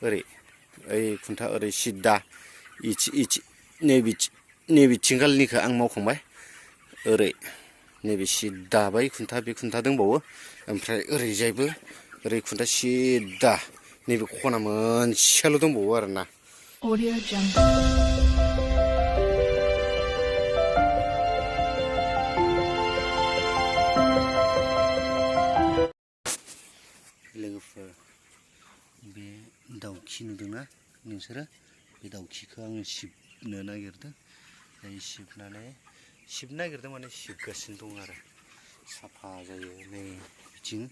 ओरै ओइ खुन्था ओरै सिद्दा नैबे थिंगालनिखौ आं मावखांबाय ओरै नैबे सिद्दा बै खुन्था बे खुन्था दंबावो ओमफ्राय ओरैजायबो ओरै खुन्था सिद्दा नैबे खना मोनसेल' दंबावो आरोना लोगोफोर बे दाउखि नुदोंना नोंसोरो बे दाउखिखौ आङो सिबनो नागिरदों सिबनो नागिरदों माने सिबगासिनो दं आरो साफा जायो नै बिथिं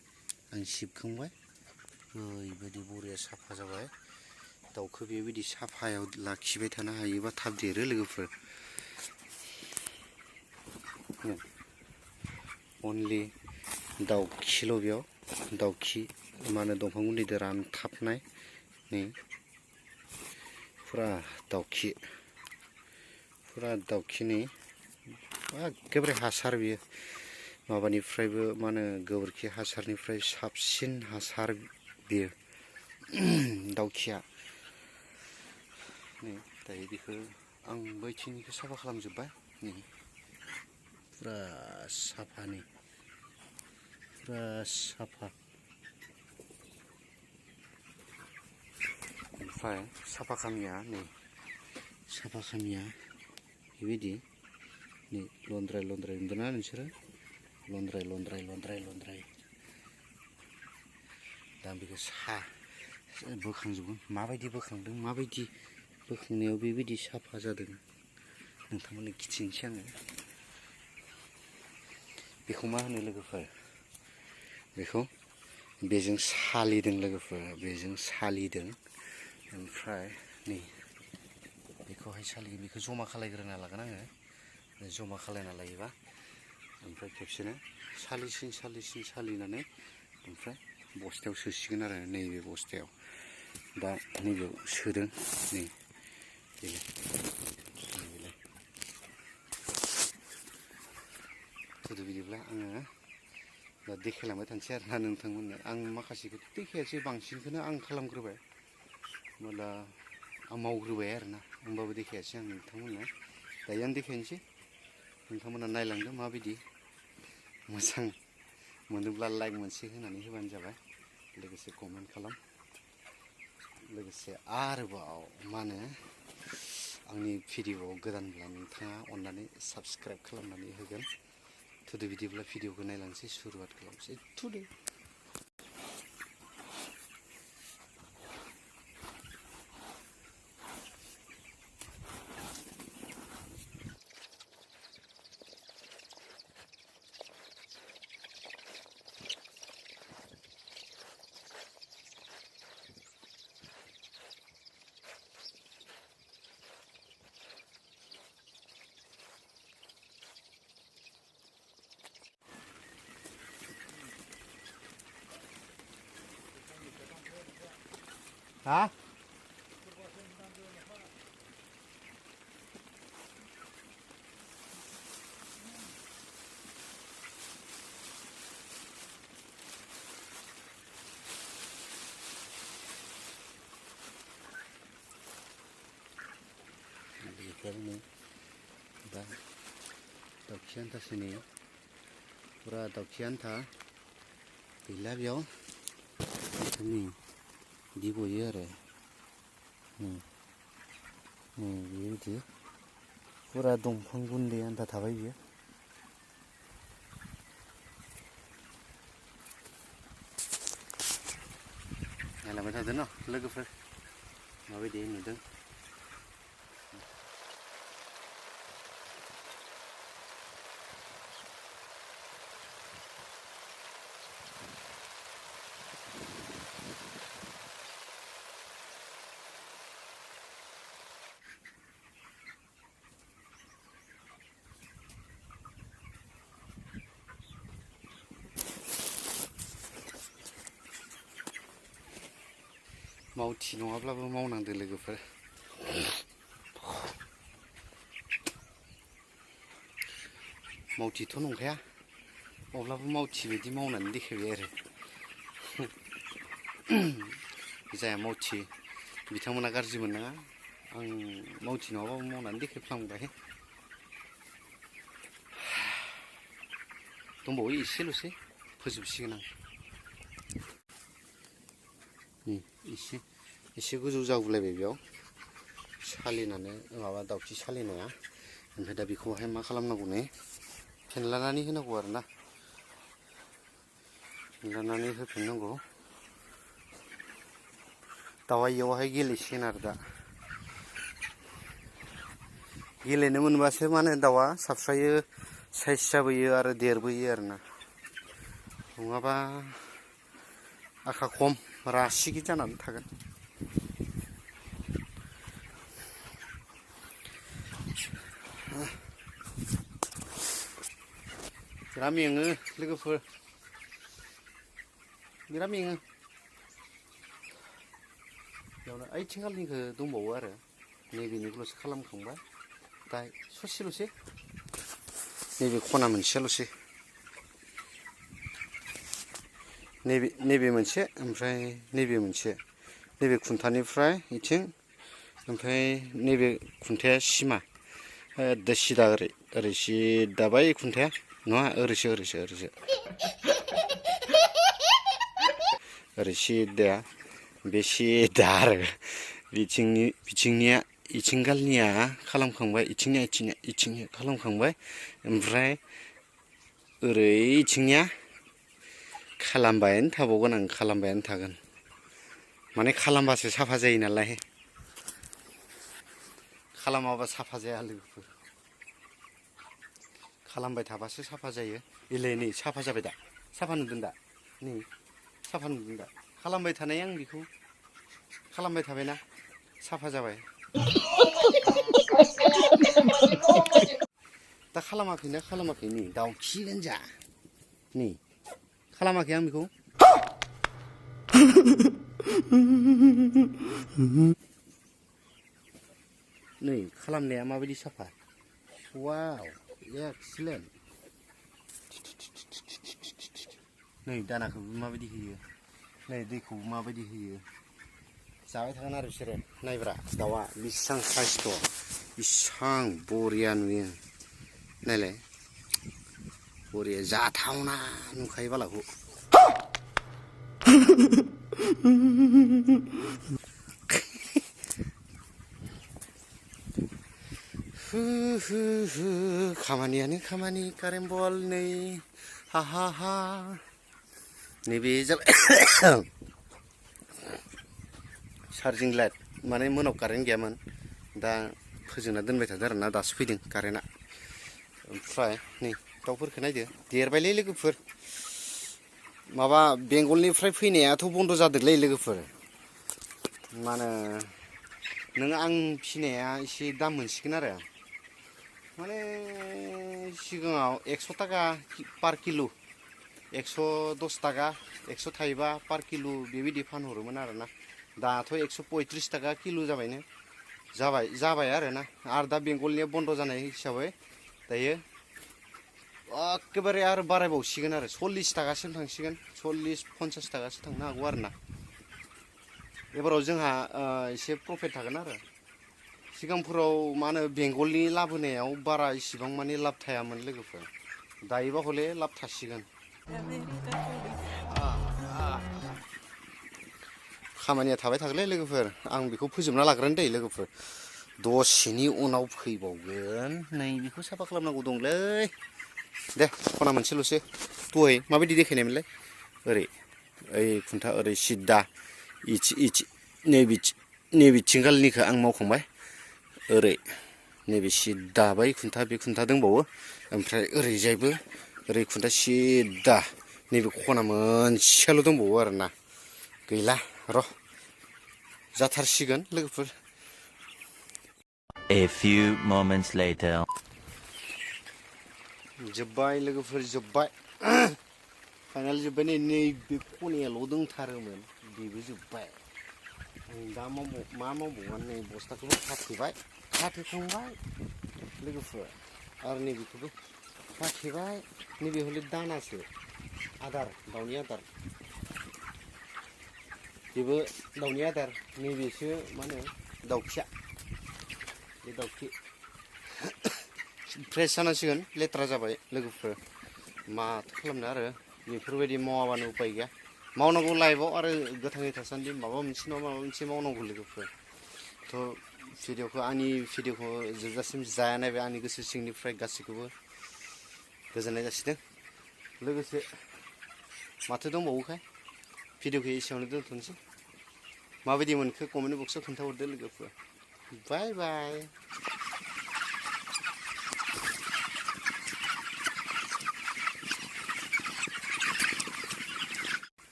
आं सिबखांबाय ओरैबायदि बरिया साफा जाबाय दाउखौ बेबायदि साफायाव लाखिबाय थानो हायोबा थाब देरो लोगोफोर अनलि दाउखिल' बेयाव दाउखि मा होनो दंफां गुन्दैजों रानथाबनाय नै फुरा दाउखिनि एखेबारे हासार बियो माबानिफ्रायबो मा होनो गोबोरखि हासारनिफ्राय साबसिन हासार बियो दाउखिया नै दायो बेखौ आं बैथिंनिखौ साफा खालामजोब्बाय नै फुरा साफा ओमफ्राय साफा खामिया बेबायदि नै लन्द्राय नुदोंना नोंसोरो लन्द्राय दा बेखौ बोखांजोबगोन माबायदि बोखांदों माबायदि बोखांनायाव बेबायदि साफा जादों नोंथांमोननो खिथिनोसै आङो बेखौ मा होनो लोगोफोर बेखौ बेजों सालिदों लोगोफोर बेजों सालिदों ओमफ्राय नै बेखौहाय सालिगोन बेखौ जमा खालायग्रोना लागोन आङो जमा खालायना लायोबा ओमफ्राय खेबसेनो सालिनानै ओमफ्राय बस्थायाव सोसिगोन आरो नैबे बस्थायाव दा नैबेयाव सोदों नै बिदिब्ला आङो दा देखायलांबाय थानोसै आरोना नोंथांमोननो आं माखासेखौ देखायासै बांसिनखौनो आं खालामग्रोबाय होमब्ला आं मावग्रोबाय आरोना होमबाबो देखायासै आं नोंथांमोननो दायो आं देखायनोसै नोंथांमोना नायलांदो माबायदि मोजां मोनोब्ला लाइक मोनसे होनानै होबानो जाबाय लोगोसे कमेन्ट खालाम लोगोसे आरोबाव मा होनो आंनि भिडिअ'आव गोदानब्ला नोंथाङा अननानै साबस्क्राइब खालामनानै होगोन थुदो बिदिब्ला भिडिअ'खौ नायलांसै सुरुवात खालामसै थुदो हा दा दाउखि आन्थासो नै फुरा दाउखि आन्था गैला बेयाव नै बिदि गयो आरो बेबायदि फुरा दंफां गुन्दै आन्था थाबाय बियो नायलांबाय थादो न' लोगोफोर माबायदि नुदों मावथि नङाब्लाबो मावनांदो लोगोफोर मावथिथ' नंखाया अब्लाबो मावथि बायदि मावनानै देखायबाय आरो जाया मावथि बिथांमोना गाज्रि मोननाङा आं मावथि नङाबाबो मावनानै देखायफ्लांबाय दंबावो एसेल'सै फोजोबसिगोन आं एसे गोजौ जाबोलायबाय बेयाव सालिनानै माबा दाउखि सालिनाया ओमफ्राय दा बेखौहाय मा खालामनांगौ ने फेनलानानै होनांगौ आरोना फेनलानानै होफिननांगौ दाउआ इयावहाय गेलेसिगोन आरो दा गेलेनो मोनबासो माने दाउआ साबस्रायो साइज जाबोयो आरो देरबोयो आरोना नङाबा आखा खम रासिगि जानानै थागोन बिराद मेङो लोगोफोर बिराद मेङो बेयावनो ओइथिंगालनिखौ दंबावो आरो नैबेनिखौल'सो खालामखांबाय दा ससेल'सै नैबे खना मोनसेल'सै नैबे मोनसे ओमफ्राय नैबे मोनसे नैबे खुन्थानिफ्राय इथिं ओमफ्राय नैबे खुन्थाया सिमा एकदम सिदा ओरै सिदा बै खुन्थाया नङा ओरैसो ओरै सिदाया बे सिदा आरो बिथिंनिया इथिंगालनिया खालामखांबाय इथिंनिया खालामखांबाय ओमफ्राय ओरै इथिंनिया खालामबायानो थाबावगोन आं खालामबायानो थागोन माने खालामबासो साफा जायो नालाय खालामाबा साफा जाया लोगोफोर खालामबाय थाबासो साफा जायो इलाय नै साफा जाबाय दा साफा नुदों दा नै साफा नुदों दा खालामबाय थानाय आं बेखौ खालामबाय थाबायना साफा जाबाय दा खालामाखै नै दाउखि गोनजा नै खालामाखै आं बेखौ नै खालामनाया माबायदि साफा वाव एक्सिलेन्ट नै दानाखौबो माबायदि होयो नै दैखौबो माबायदि होयो जाबाय थागोन आरो बिसोरो नायब्रा दाउआ बेसेबां साइसथ' बेसेबां बरिया नुयो नायलाय बरिया जाथावना नुखायो बालाखौ खामानियानो खामानि कारेन्ट बल नै हा नैबे जाबाय चार्जिं लाइट माने मोनाव कारेन्ट गैयामोन दा फोजोंना दोनबाय थादों आरोना दासो फैदों कारेन्टआ ओमफ्राय नै दाउफोरखौ नायदो देरबायलै लोगोफोर माबा बेंगलनिफ्राय फैनायाथ' बन्द' जादोंलै लोगोफोर मा होनो नों आं फिनाया एसे दाम मोनसिगोन आरो माने सिगाङाव 100 थाखा पार किल' 110 थाखा 100 थाइबा पार किल' बेबायदि फानहरोमोन आरोना दाथ' 135 थाखा किल' जाबाय आरोना आरो दा बेंगलनिया बन्द' जानाय हिसाबै दायो एखेबारे आरो बारायबावसिगोन आरो 40 थाखासिम थांसिगोन 40-50 थाखासो थांनो हागौ आरोना एबाराव जोंहा एसे प्रफिट थागोन आरो सिगांफोराव मा होनो बेंगलनि लाबोनायाव बारा इसिबां माने लाब थायामोन लोगोफोर दायोबा हले लाब थासिगोन खामानिया थाबाय थागोनलै लोगोफोर आं बेखौ फोजोबना लाग्रोनो दै लोगोफोर दसेनि उनाव फैबावगोन नै बेखौ साफा खालामनांगौ दंलै दे खना मोनसेल'सो दहाय माबायदि देखायनायमोनलाय ओरै ओइ खुन्था ओरै सिदा नैबिथिंगालनिखौ आं मावखांबाय ओरै नैबे सिदा बै खुन्था बे खुन्था दंबावो ओमफ्राय ओरैजायबो ओरै खुन्था सिदा नैबे खना मोनसेल' दंबावो आरोना गैला र' जाथारसिगोन लोगोफोर A few moments later जोब्बाय लोगोफोर जोब्बाय फाइनाल जोब्बाय नैबे खनायाल' दंथारोमोन बेबो जोब्बाय आं दा मा मावबावगोन नै बस्थाखौबो खाथेखांबाय लोगोफोर आरो नैबेखौबो खाथेबाय नैबे हले दानासो आदार दाउनि आदार बेबो दाउनि आदार नैबेसो मा होनो दाउ फिसा बे दाउखि फ्रेस जानांसिगोन लेथ्रा जाबाय लोगोफोर माथो खालामनो आरो बेफोरबायदि मावाबानो उपाय गैया मावनांगौ लाइफआव आरो गोथाङै थासान्दि माबा मोनसे नङा माबा मोनसे मावनांगौ लोगोफोर थ' भिडिअखौ आंनि भिडिअखौ जोबजासिम जाया नायबाय आंनि गोसो सिंनिफ्राय गासैखौबो गोजोननाय जासिदों लोगोसे माथो दंबावोखाय भिडिअखौ एसेयावनो दोनथ'नोसै माबायदि मोनखो कमेन्ट बक्सआव खोन्थाहरदो लोगोफोर बाय बाय